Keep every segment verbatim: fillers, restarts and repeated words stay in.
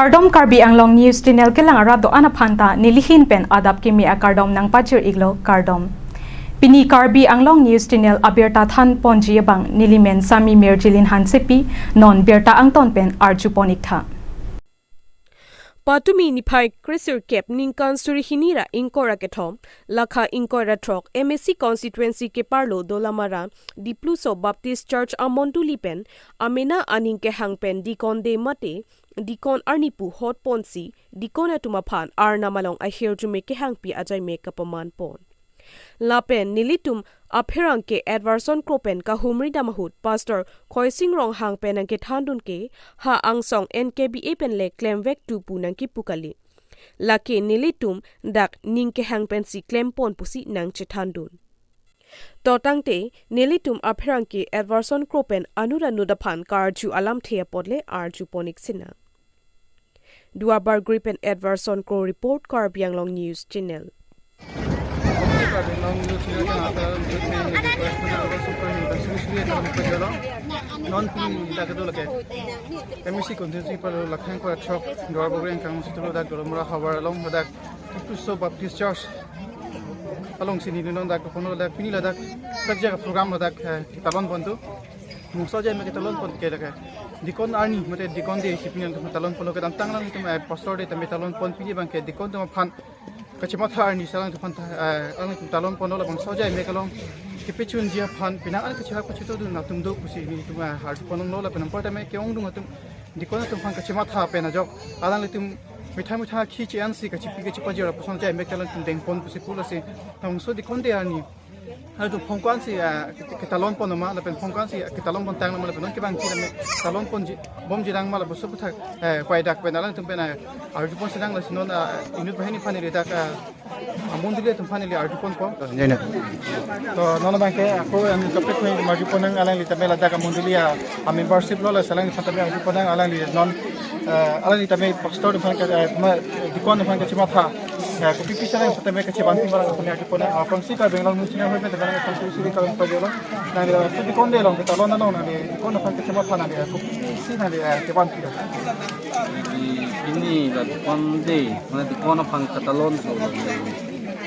Kardom, Karbi Anglong News Channel kelang arat do-an aphan ta nelihin pen adap kimi akardom nangpachir iklo, kardom. Pini Karbi Anglong News Channel abirta than ponji abang nelimen Sami Mirjilin Hansepi, non birta angton pen arju pon iktha. Patumi niphai kresirkep ningkan suri hini ra ingkoi ra kethom, lakha ingkoi ra throk M A C constituency keparlo Dolamara Dipluso Baptist Church amondoli pen amena aning kehang pen Deacon Day mate Deacon arni pu hot ponsi Deacon atum aphan Arnam along ahirjume kehangpi ajaimek kapaman pon. Lapen nelitum apherangke Edwardson Kro pen kahumri dam ahut Pastor Khoising Ronghang pen nangkethandun ke ha angsong N K B A pen le klemvek tu pu nangkipu kali. Lake nelitum dak ning kehang pensi klem pon pusi nangchethandun. To tangte nelitum apherangke Edwardson Kro pen anut anut aphan karju alamthe apot le arju pon ik sinang. Duar Bagori pen Edwardson Kro report, Karbi Anglong News Channel. Non pini dak kedo lake M A C constituency keparlo lakha ingkoi ra throk Duar Bagori angkang sitolo dak Dolamara havar along dak Dipluso Baptist Church alongsi nelitum dak kono dak pini ladak dak jaga program ladak, eh, talon pon tu. Mungso jai me ketalon pon ke dak, eh, Deacon arni mate Deacon Day si pini dak talon pon lo kedamtang alangtum, eh, Pastor Day tame talon pon, pini abang ke Deacon atum aphan kachematha arni si alangtum aphan ta, eh, alangtum talon pon lo, labangso jai me kelong kepachunji aphan penang an kachehak pachitodun atum do pusi nelitum, eh, arju pon lo lapen anparta me ke-ongdung atum Deacon atum aphan kachematha pen ajok alanglitum methang methang akhi che-ansi kachepi kachepajir aphan jai me kelong tum dengpon pusi pulo si. Labangso Deacon Day arni alangtum phongko-ansi, ah, ketalon pon ma lapen phongko-ansi ketalon pontang ma lapen non kebang kira me talon ponji bomji dang ma lapen soputhak, eh, kwaidak pen alangtum pen, eh, arju pon sinang lasi non, ah, inut banghini aphan neli dak, ah, amondoli atum aphan neli arju ponpo. Jai ne. To non abang ke ako ami topik me arju pon nang, alangli tame ladak amondoli a, a membership lo lasi alangli tame arju pon nang, alangli non, eh, alangli tame Pastor aphan ke, eh, ma Deacon aphan kachematha, eh, kopi pisa alangli tame kachevanpi ma lang aphan arju pon nang. Aphrangsi Karbi Anglong News Channel hoi pen tame nang aphan suri suri kalang pajolo. Nangli, eh, Deacon Day along ketalon along nangli Deacon aphan kachematha nangli, eh, kopi pisi nangli, eh, chevanpi lo. Di pini la Deacon Day, mane Deacon aphan katalon so.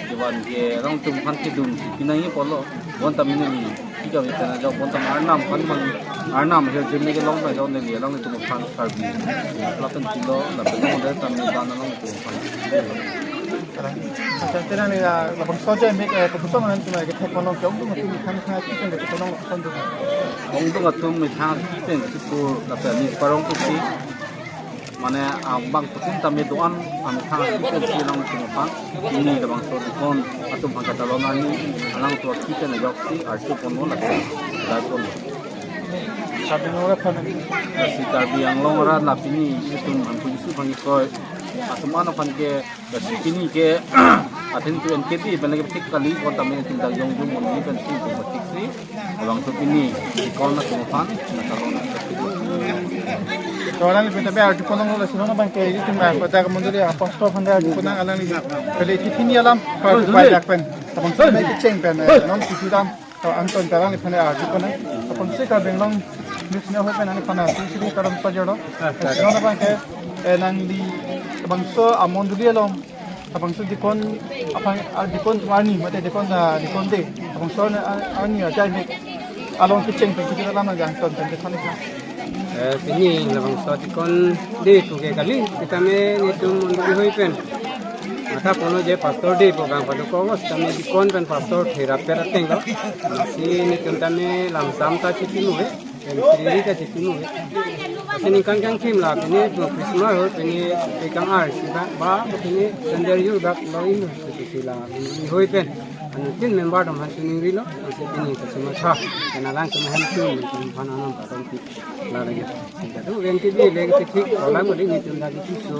Chevan ke alangtum aphan kedun si pinang-i pulo. Bonta mini ni, tika wetana jok bonta Arnam aphan man, Arnam ahirjume kelong ta jok neli alangtum aphan Karbi lapen pulo lapen model tame dan alangtum aphan. Acha, tena ni, ah, labangso jai me, eh, kopuson nangtum ke thek kono ke ongdung atum methang methang akhi pen ke kono kopuson do. Ongdung atum methang akhi pen ke sipur lapen ni parong pusi. Mane abang putin tame do-an amethang akhi pen si alangtum aphan. Pini labangso Deacon atum aphan katalon arni alangtum akhi pen ajoksi arju ponlo lapen dar ponlo. Karbi Anglong arat aphan. Lasi Karbi Anglong arat la pini itum anphu isu aphan kroi atum an aphan ke Lasi pini ke athen tu N K B pen lake tik kali, bonta mini tinggal jong jong mon ni pen si jong tik si. Abang tu pini Deacon atum aphan na karon. To alanglitum tame arju pon nang lo, lasi non abang ke itum, eh, pada ke mondoli, eh, Pastor aphan arju pon nang, alangli pele itithi ni alam, pa, pa, dak pen. Labangso me kecheng pen, eh, non itithi dam. To angton alangliphan arju pon nang. Aphrangsi Karbi Anglong News Channel hoi pen nangphan suri suri kalang pajolo. Lasi non abang ke, eh, nangli labangso amondoli along, labangso Deacon aphan, ah, Deacon arni mate Deacon, ah, Deacon Day, labangso arni, ah, arni ajai me along kecheng pen kecheng alam nang angton pen kethan ikha. Eh, pini labangso Deacon Day pu ke kali, sitame netum mondoli hoi pen matha ponlo je Pastor Day pu abang pado ko, sitame Deacon pen Pastor therap per ateng lo. Lasi netum tame lamsam ta chipi mo he, pen siri ta chipi mo he. Lasi ningkan kangthim la pini pu Christmas ho, pini pekang ar si ba, ba pini sender yu dak lo in si la hoi pen. Anuttin member atum aphan chiningrilo, lasi pini kachematha, pen alangtum aphan tum, tum aphan anam patom pi. La lagi. Sehingga tu N K B lagi titik, olang boleh ni tum lagi tisu,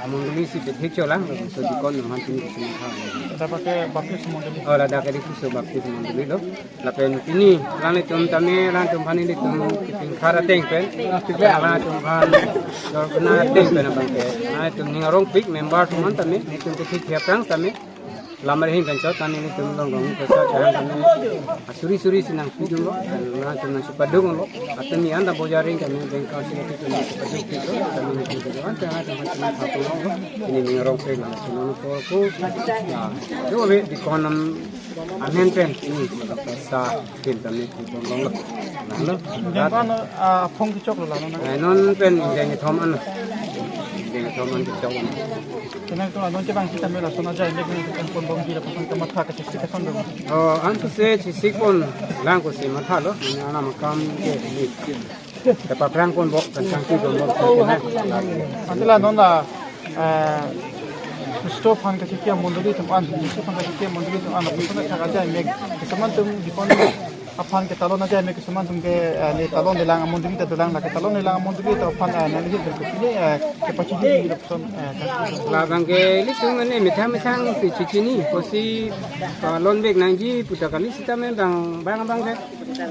amondoli si titik cholang, so Deacon atum aphan pini kachematha. Dapat ke Baptist mondoli. Oh, ladak ke Dipluso Baptist mondoli lo. Lapen pini, alangtum tame, alangtum aphan netum kepingkhar ateng pen, alangtum aphan dor kena ateng pen abang ke. Alangtum ning arongpik member atum aphan tame, netum titik hiap rang tame. Lamar hin kan chot kami ni tum long rong ko sa chang kami asuri suri sinang pidun lo, nang tum nang supadung lo, atau ni anda bojaring kami bengkal sini tum nang supadung pidun, kami ni tum kan chang kami tum nang satu lo, ini ni rong pe nang sini ko ko, ya, itu le di konam anen pen ini sa tim kami tum long lo, nang lo, Jangkon, ah, phong kechok lo la, no, na? Eh, non pen jeng thom an, jeng thom an kechok an. Kena itu la, non chebang sita mela sona jai, mek mek kan pon bom jira pon kamatha kachesik kason dong. Oh, ansi se chesik pon lang ko si matha lo, mane anam kam ke ni. Kepaprang pon bo, kan sangki pon bo, kena. Ante la non la, eh, Kristo aphan kachikia mondoli atum an, Kristo aphan kachikia mondoli atum an, apusona thak ajai mek, kesaman tum dikon aphan ketalon ajai mek, kesaman tum ke, eh, ne talon delang amondoli ta dolang, la ketalon delang amondoli ta aphan, eh, nang hit berkuti ne, eh, kepachini di lapson, eh, kan. Labang ke ilitum ne methang methang si chichini, kosi, eh, lon bek nangji puta kali sita me bang, bang, bang ke.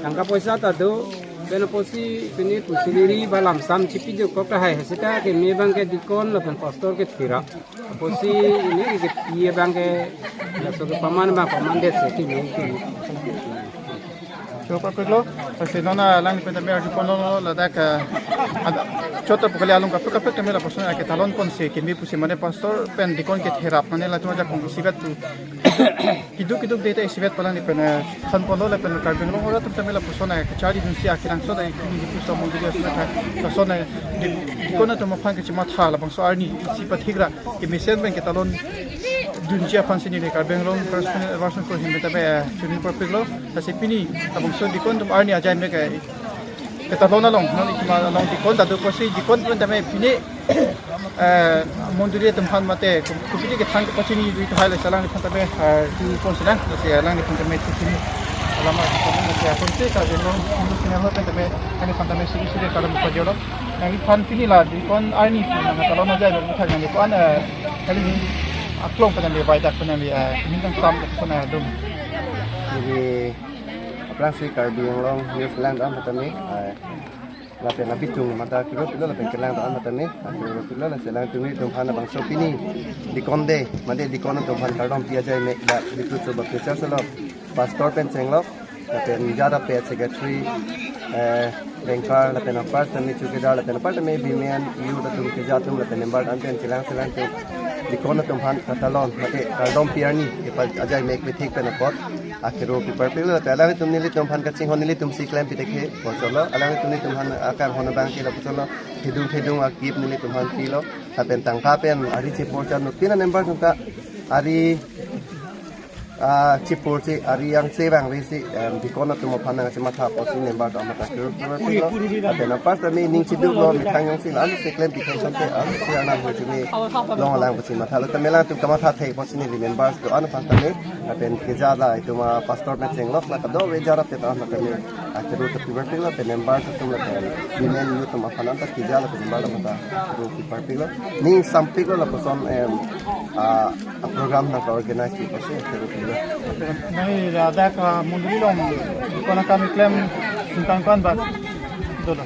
Tangka poisa ta do, pen apotsi pini pusiriri ba lamsam chipi jo kok tahai, sita keme bang ke dikon lapen pastor ke thira. Apotsi ini ke iya bang ke, laso ke paman bang paman det se keme keme. Choklo klo, pasi nona lang pen tame arju pon lo ladak, eh, ada, chot apot kali along kaprek kaprek tame lapuson ketalon pon si keme pusi mane pastor pen dikon ke therap mane latum ajakong isivet tu. Kiduk kiduk data isivet palang ni pen, eh, than pon lo lapen Karbi Anglong arat atum tame lapuson, eh, kacharli dunsi akenangsot, eh, kini di puso mondoli ason, eh, lason, eh, di, dikon atum aphan kachematha labangso arni isi pathik ra kemesen pen ketalon dunji aphan si neli Karbi Anglong correspondent Everson Kurhing pen tame, eh, chuni parpik lo, lasi pini labangso dikon atum arni ajai mek, eh, ketalon along, non ikma along dikon ta do pusi dikon pen tame pini, eh, mondoli atum aphan mate, ku-, kupiti kethan kepachini dui tahai le selang ni phan tame, eh, tu pon selang, si selang ni phan tame tu sini. Alama di pon si akon si ka deno, ini sini lo pen tame, kami phan tame sini sini kalau buka jolo. Yang iphan pini la, dikon arni, nang talon ajai lo, bukan yang dikon, eh, kali ni aklong pen tame, bai dak pen tame, eh, ini kan sam pen tame dum. Jadi, aphrangsi Karbi Anglong news lang dam tame, eh, lapen abitung mata kiro pilo lapen kelang doan mata me, kiro pilo la selang tumi tum aphan bangso pini dikon de, mate dikon tum aphan kardom pi ajai mek dak Dipluso Baptist Church lo, pastor pen chenglok, lapen jara pe secretary, eh, bengkar, lapen apar tame chukidar, lapen apar tame bimen, youth atum keja atum, lapen member an pen selang selang tum dikon tum aphan ketalon, mate kardom pi arni, kepa ajai mek pethik pen apot, akiro pi parpik lo, lapen alangtum nelitum aphan kachinghon nelitum si klem pi tekhe, puson lo, alangtum nelitum aphan akanghon abang ke lo puson lo, thedung thedung akip nelitum aphan pilo, lapen tangka pen ari chepor chan nuk tina member tangka ari, ah, chepor si ari yang se bang resi, em, dikon atum aphan nangchematha pusi member atum aphan akiro pi parpik lo, lapen apar tame ning chiduk lo, methang jongsi la, anu si klem pi thek sampe, anu si anam ho chumi long alang pusi matha lo, tame alangtum kamatha thek pusi neli member do-an aphan tame, lapen keja la itum apastor pen chenglok la kadokave jara pe ta tame, akiro ta pi parpik lo, lapen member atum lapen bimen youth atum aphan anta keja lapen member atum ta akiro pi parpik lo. Ning sampik lo lapuson, em, a, a program nang organize pi pusi akiro pi lo. Nai ladak, ah, mondoli along dikon akam keklem ningkan ko-an bak dolo?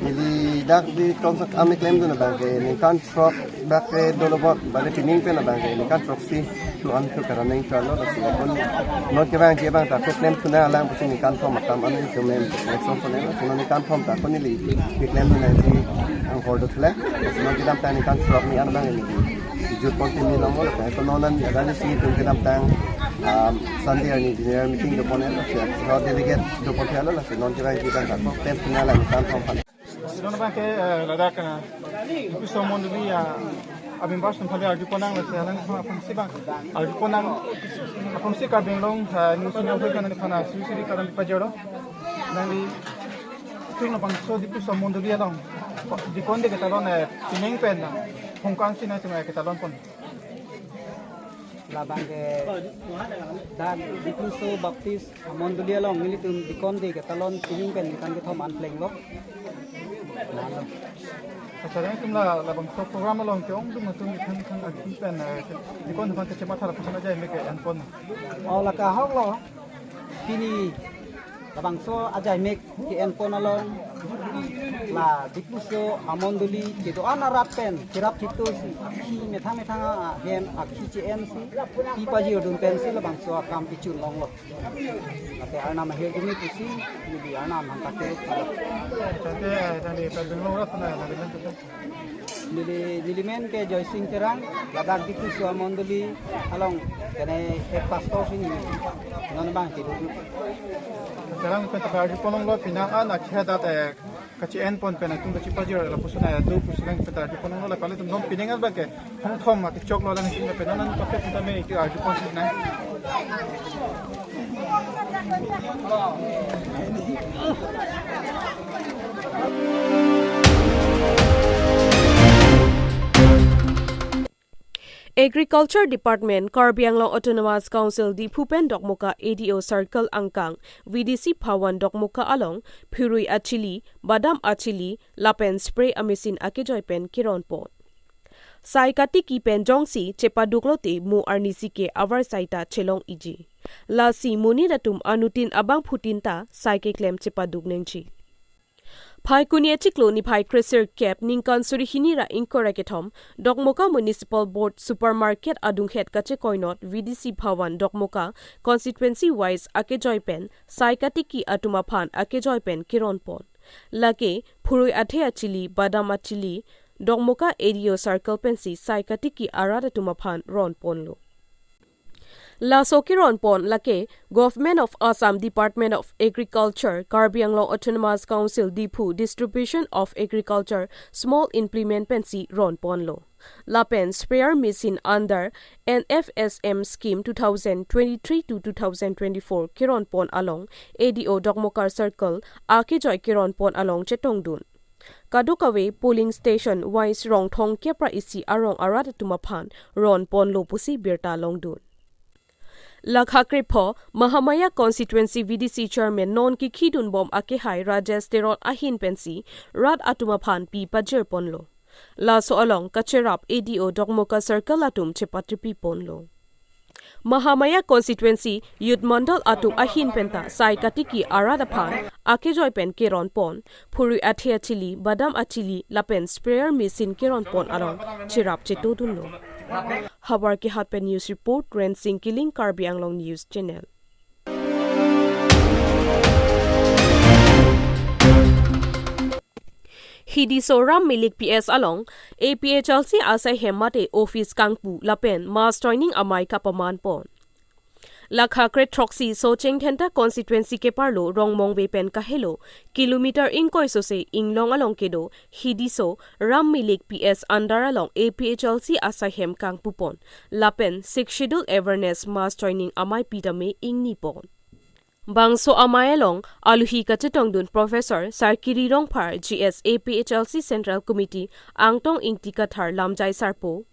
Neli dak dikon akam keklem dun abang ke ningkan throk bak ke dolo bot, bade pining pen abang ke ningkan throksi thu an thu karaneng thu an lo, lasi akon non kevangji abang ta keklem thu nang alang pusi ningkan thom akam an itum em action pon lo, lasi non ningkan thom ta akon neli keklem dun nangji anghor do thu le, lasi non kedamtang ningkan throk ni an abang neli jut pon timi long lo, lasi non an ada ni si itum kedamtang, um, Sunday arni general meeting do pon lo, lasi ho delegate do pon lo, lasi non kevangji abang ta keklem thu nang alang ningkan thom aphan. Non abang ke, eh, ladak, eh, Dipluso mondoli, eh, a members atum aphan arju pon nang, lasi alang aphan si bang arju pon nang, aphan si Karbi Anglong, eh, news channel hui kan aphan, eh, suri suri kardom pajor lo. Nangli, tung labangso Dipluso mondoli along dikon de ketalon, eh, pining pen, eh, phongkan si nangtum, eh, ketalon pon. Labang ke dak Dipluso Baptist mondoli along nelitum dikon de ketalon pining pen ningkan kethom an plenglo. Nalo. Achar atum la labangso program along ke-ongdung atum ningkan ningkan agi pen, eh, dikon aphan kachematha lapuson ajai mek ke-en pon. O la kahok lo. Pini labangso ajai mek ke-en pon along La Dipluso amondoli kedo-an arat pen cherap chito si, akhi methang methang ahem akhi che-en si, pi pajirdun pen si labangso akam kechun longlo. Lake arnam ahirjume pusi, neli arnam hanta ke. Tadi, eh, tadi, tadi, neli, neli men ke Joysing Terang, ladak Dipluso amondoli along, kene head pastor si neli, non bang kedo. Terang pen ta arjupon longlo, pini an akhir dat, eh, kache-en pon pen atum kachepajir lapuson aya do pusi lang pen ta arjupon longlo, la kali atum non pining abang ke hongthom ma kechoklo lang sing pen non paket kita me ke arjupon si nang. Agriculture Department, Karbi Anglong Autonomous Council, Diphu pen Dokmoka A D O Circle angkang, V D C Bhawan Dokmoka along, phurui achili, badam achili, lapen spray amachine akejoi pen keron pon. Sai katiki pen jongsi chepaduk lote mo arnisi ke avarsai ta chelong iji. Lasi monit atum anuttin abangphutin ta sai keklem chepaduk nangji. Phaikuni achiklo niphai kresirkep ningkan suri hini ra ingkoi ra kethom, Dokmoka Municipal Board Supermarket adunghet kachekoinot V D C Bhawan Dokmoka constituency wise akejoi pen sai katiki atum aphan akejoi pen keron pon. Lake phurui athe achili, badam achili, Dokmoka A D O Circle pensi sai katiki arat atum aphan ron ponlo. Laso keron pon lake Government of Assam, Department of Agriculture, Karbi Anglong Autonomous Council, Diphu, Distribution of Agriculture Small Implement pensi ron ponlo. Lapen sprayer machine under N F S M scheme two thousand twenty-three to two thousand twenty-four keron pon along A D O Dokmoka Circle akejoi keron pon along chetongdun. Kadokave polling station wise rong thomkep ra isi arong arat atum aphan ron ponlo pusi birta longdun. Lakha krepho Mahamaya Constituency V D C Chairman non kekhidun bom akehai Rajesh Teron ahin pensi rat atum aphan pi pajir ponlo. Laso along kacherap A D O Dokmoka Circle atum chepatripi ponlo. Mahamaya Constituency Youth Mandal atum ahin penta sai katiki arat aphan akejoi pen keron pon, phurui athe achili, badam achili, lapen sprayer machine keron pon along cherap chetodunlo. Havar Kehat pen news report, Rensing Killing, Karbi Anglong News Channel. Hidiso Ram Milik P S along A P H L C asai hem mate office kangpu lapen mass joining amei kapaman pon. Lakha kre throksi Socheng Dhenta constituency keparlo Rongmongve pen kahelo kilometer ingkoi sose inglong along kedo Hidiso Ram Milik P S under along A P H L C asai hem kangpu pon lapen Sixth Schedule awareness mass joining amei pitame ingni pon. Bangso amei along aluhi kachetongdun Professor Sarkiri Rongphar, G S A P H L C Central Committee, Angtong Ingti Kathar, Lamjai Sarpo,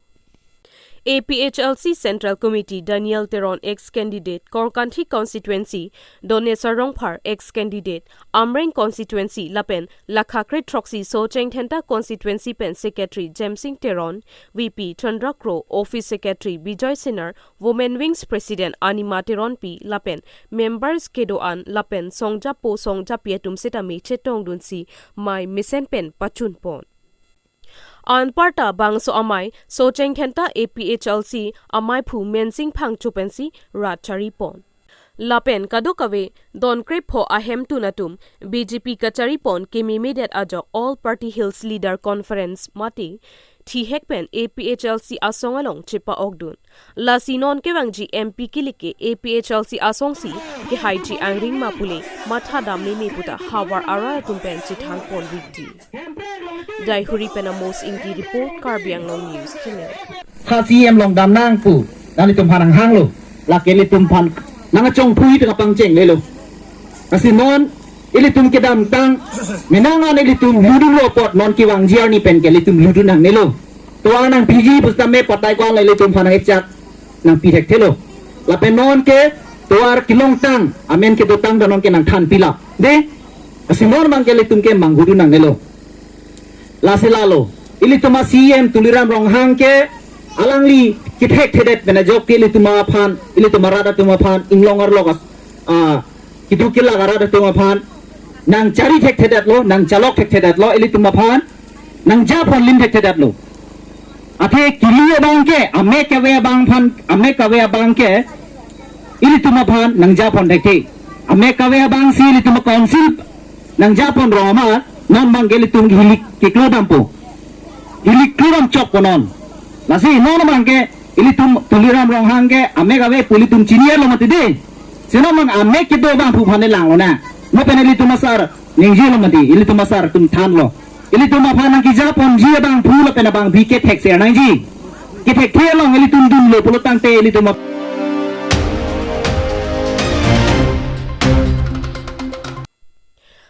A P H L C Central Committee, Daniel Teron, ex candidate, Korkanthi constituency, Donesar Rongphar, ex candidate, Amreng constituency, lapen Lakha kre throksi Socheng Dhenta constituency pen secretary Jemsing Teron, V P Chandra Kro, office secretary Bijoy Senar, Women Wings President Anima Teronpi lapen members kedo-an lapen songjapo songjapi atum setame chetongdunsi mei mesen pen pachun pon. Anparta bangso amei Socheng Dhenta A P H L C ameiphu Mensing Phangcho pensi rat chari pon. Lapen kadokave don krepho ahemtun atum B J P kachari pon kememedet ajok All Party Hills Leader Conference mate thihek pen A P H L C asong along chepa-okdun. Lasi non kevangji M P kelike A P H L C asongsi kehaiji angring ma pule matha dam meme puta havar arat atum pen chethang pon rikji. Daihuri pen Amos Ingti report, Karbi Anglong News Channel. Ha C M long dam nang pu, nanglitum aphan nanghanglo, lake ilitum aphan nangchongphui tengah pangchenglelo. Lasi non ilitum kedamtang, menang an ilitum ludunlo apot non kevangji arni pen ke ilitum ludun nangnelo. Tovar nangpiji pusitame patai ko-an ilitum aphan nangkechak nangpi thekthelo. Lapen non ke tovar kelongtang, amen kedotang ta non ke nangthanpilap. De, lasi non abang ke ilitum ke manghudun nangnelo. Lasi lalo, ilitum a C M Tuliram Ronghang ke alangli kethekthedet pen ajok ke ilitum aphan, ilitum arat atum aphan, inglong arlok as-, ah, keduk kelak arat atum aphan nangchari thekthedetlo, nangchalok thekthedetlo, ilitum aphan nangjaponlim thekthedetlo. Athe kiri abang ke, amek kave abang aphan, amek kave abang ke ilitum aphan nangjapon thekthe. Amek kave abang si ilitum council nangjapon roma, non abang ke ilitum hilik keklo dampo. Hilik klo dam chokpo non. Lasi non abang ke ilitum Tuliram Ronghang ke amek kave pu ilitum chinilo mati dei. Si non abang amek kedo abangphu aphan langlo na. Mo pen ilitum asar ningjelo mati, ilitum asar atum thanlo. Ilitum aphan nangkejaponji abangphu lapen abangpi kethekser nangji. Kethekthe along ilitum dunlo pulo tangte ilitum ap-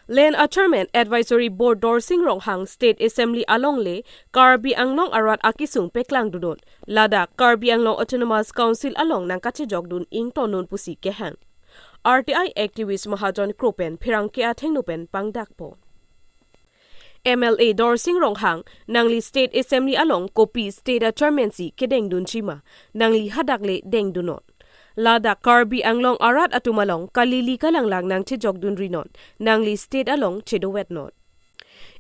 Land Chairman Advisory Board Dorsing Ronghang State Assembly alongle Karbi Anglong arat akesung peklangdunnon. Ladak Karbi Anglong Autonomous Council along nangkachejokdun ingtonnun pusi kehang. R T I activist Mahajon Kro pen pherangke athengno pen pangdakpo. M L A Dorsing Ronghang, nangli State Assembly along kopi State Chairman si kedengdunji ma, nangli hadak le dengdunnon. Ladak Karbi Anglong arat atum along kalili kalanglang nangchejokdunrinon, nangli State along chedoveknon.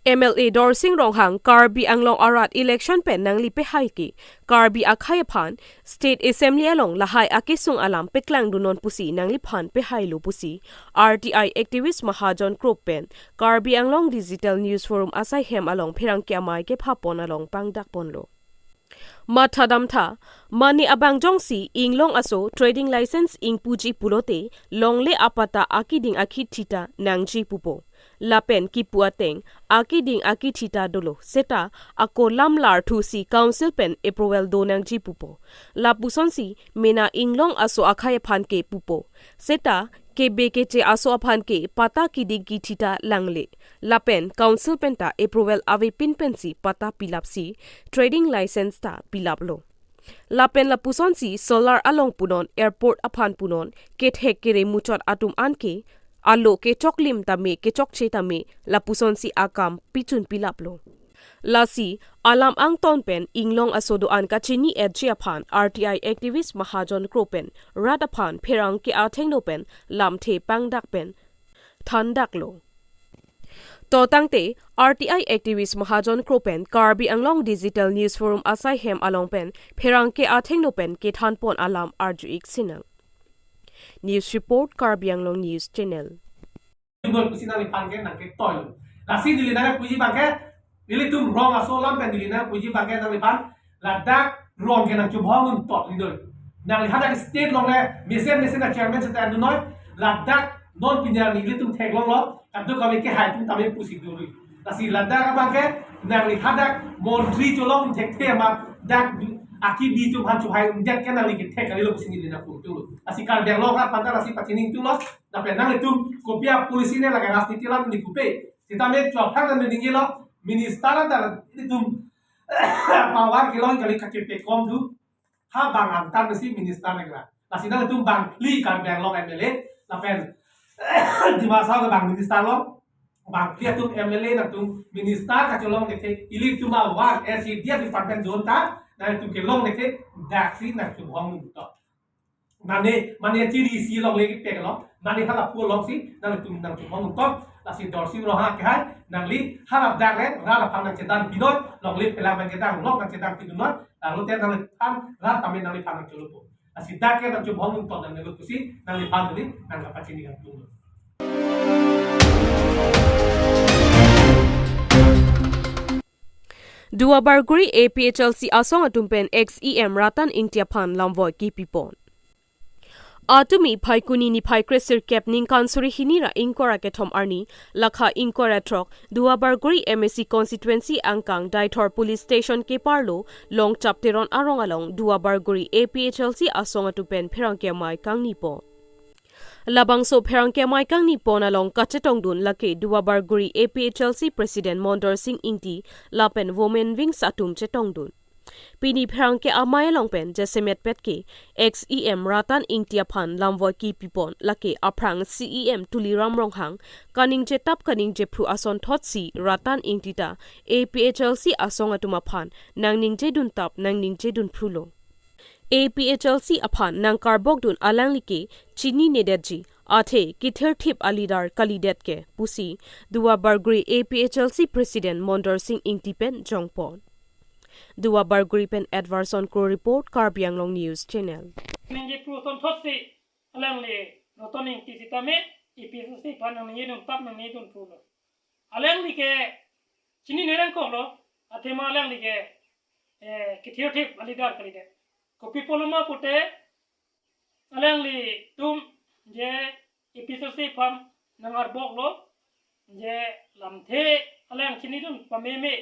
M L A Dorsing Ronghang Karbi Anglong arat election pen nangli pehai ke Karbi akhei aphan State Assembly along lahai akesung alam peklangdunnon pusi nangliphan pehailo pusi R T I activist Mahajon Kro pen Karbi Anglong Digital News Forum asai hem along pherangke amei kephapon along pangdakponlo. Mathadamtha, mane abang jongsi inglong aso trading license ingpuji pulote longle apatta akeding akethi ta nangji pupo. Lapen kipu ateng akeding akethi ta dolo seta ako lam larthusi council pen approval do nangji pupo. Lapusonsi mena inglong aso akhei aphan ke pupo. Seta kebe keche aso aphan ke patta keding kethi ta langle. Lapen council pen ta approval avepin pensi patta pilapsi trading license ta pilaplo. Lapen lapusonsi solar along punon, airport aphan punon, kethek kere muchot atum anke alo kechoklim tame kechokche tame lapusonsi akam pichun pilaplo. Lasi alam angton pen inglong aso do-an kachini-etji aphan R T I activist Mahajon Kro pen rat aphan pherangke athengno pen lamthe pangdak pen thandaklo. To tangte R T I activist Mahajon Kro pen Karbi Anglong Digital News Forum asai hem along pen pherangke athengno pen kethanpon alam arju-ik sinang. News report, Karbi Anglong News Channel. Ibol pusi nangliphan ke nangketoilo. Lasi neli nangpuji abang ke, nelitum rong aso alam pen neli nangpuji abang ke nangliphan ladak rong ke nangchubhong untot lidoi. Nangli hadak state along le mesen mesen a chairman seta adu noi. Ladak non pini nelitum theklonglo. Kadokave kehai atum tame pusi duri. Lasi ladak abang ke nangli hadak montri cholong thekthe amat dak akibi atum aphan chuhai undet ke nangli kethek kalilo pusi neli nangputulo. Lasi Karbi Anglong aphan ta lasi pachini tunglo. Lapen nanglitum kopi a policy ne lake rajniti alam ni pupe. Sitame chua phang nangningilo, minister ta ilitum power kelong kali kachepe kom tu. Ha bang antar si minister ne kela. Lasi nanglitum bang phli Karbi Anglong M L A, lapen Dima Hasao ke bang minister lo. Bang phli atum M L A nangtum minister kacholong neke, ilitum awan S C D F department zone ta, nangtum kelong neke, daksi nangtum hong to. Mane, mane chiri isi longle kepek lo, mane hala pu longsi, nangtum nangtum hong to, lasi Dorsing Ronghang kehai, nangli hala dak le, hala aphan nangchedan pinoi, longle pela nangchedan, lok nangchedan pinoi, lalu te nangliphan, hala tame nangliphan nangcholopo. Lasi dak ke nangtum hong to nangli pusi, nangliphan duli, nangkapachini nangtum. Duarbagori A P H L C asong atum pen ex E M Ratan Ingti aphan lamvoi kipipon. Atumi Phaikuni niphai kresirkep ningkan suri hini ra ingkoi ra kethom arni, lakha ingkoi ra throk, Duarbagori M A C constituency angkang Deithor Police Station keparlo, Longchap Teron arong along, Duarbagori A P H L C asong atum pen pherangke amei kangnipon. Labangso pherangke amei kangnipon along kachetongdun lake Duarbagori A P H L C President Mondor Sing Ingti lapen Women Wings atum chetongdun. Pini pherangke amei along pen jasemet pet ke ex E M Ratan Ingti aphan lamvoi kipipon lake aphrang C E M Tuliram Ronghang kaningje tap kaningje phru asonthotsi Ratan Ingti ta A P H L C asong atum aphan nangningjedun tap nangningjedun phrulo. A P H L C aphan nangkarbokdun alangli ke chininedetji, Athe kethirthip a-leader kalidet ke pusi Duar Bagori A P H L C President Mondor Sing Ingti pen jongpon. Duar Bagori pen Edwardson Kro report, Karbi Anglong News Channel. Ningje pru son thotsi alangli Roton Ingti sitame A P H L C aphan nangningjedun tap nangningjedun pulo. Alangli ke chini nerang kok lo, athema alangli ke, eh, kethirthip a-leader kalidet. Kopi apotlo ma pute alanglitum je A P H L C aphan nang-arbok lo, je lamthe alang chinidun pameme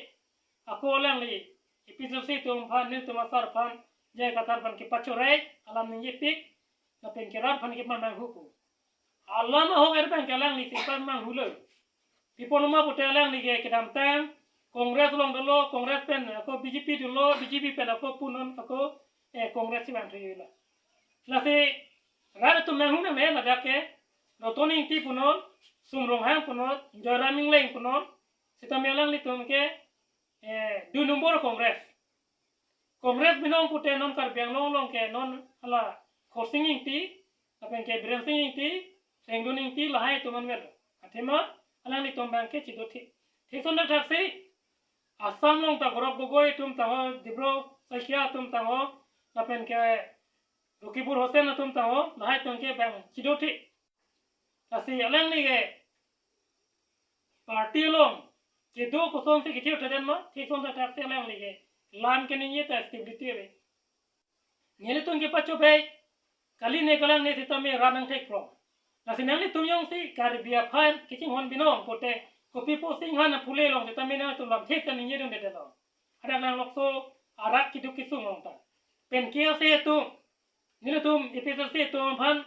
ako alangli A P H L C atum aphan, nelitum asar aphan, je katar aphan kepachorei, alam ningjepik, lapen kerat aphan kepamanghu pu. Alam ahok er abang ke alangli si pamanghulo. Pi apotlo ma pute alangli ke kedamtang Congress along dolo, Congress pen ako B J P dolo, B J P pen ako punon ako, eh, Congress si vangthuilo. Lasi rat atum manghu nang me ladak ke Roton Ingti punon, Sum Ronghang punon, Joyram Engleng punon, sitame alanglitum ke, eh, dui nombor Congress. Congress binong pute non Karbi Anglong along ke non hala Khorsing Ingti, lapen ke Biren Sing Ingti, Rengdun Ingti, lahai atum anvet. Athema alanglitum abang ke chido thik. Thik son thaksi Assam along ta Gaurav Gogoi atum tangho, Debro Saikia atum tangho, lapen ke Rakibul Hussain atum tangho, lahai atum ke abang chido thik. Lasi alangli ke party along kedo kosonsi kethirthedetma, thik son thaksi alangli ke lam keningje ta stability ave. Nelitum kepachobei, kali ne kalang ne sitame rat nangthek prong. Lasi nanglitum jongsi Karbi aphan kachinghon binong pute, kopi apotsi inghan apule along sitame nangtum lamthe kaningjedundedetlo. Hadak nanglokso arat keduk kesung along ta. Pen K L C atum, nelitum A P H L C atum aphan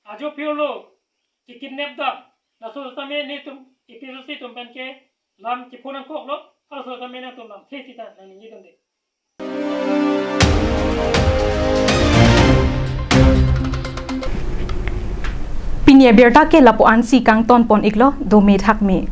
ajo pirlo kekidnap dam, laso sitame nelitum A P H L C atum pen ke lam chepho nangkoklo, halaso sitame nangtum lamthe sita nangningjedunde. Pini abirta ke lapu-ansi kangtonpon iklo, dome thakme.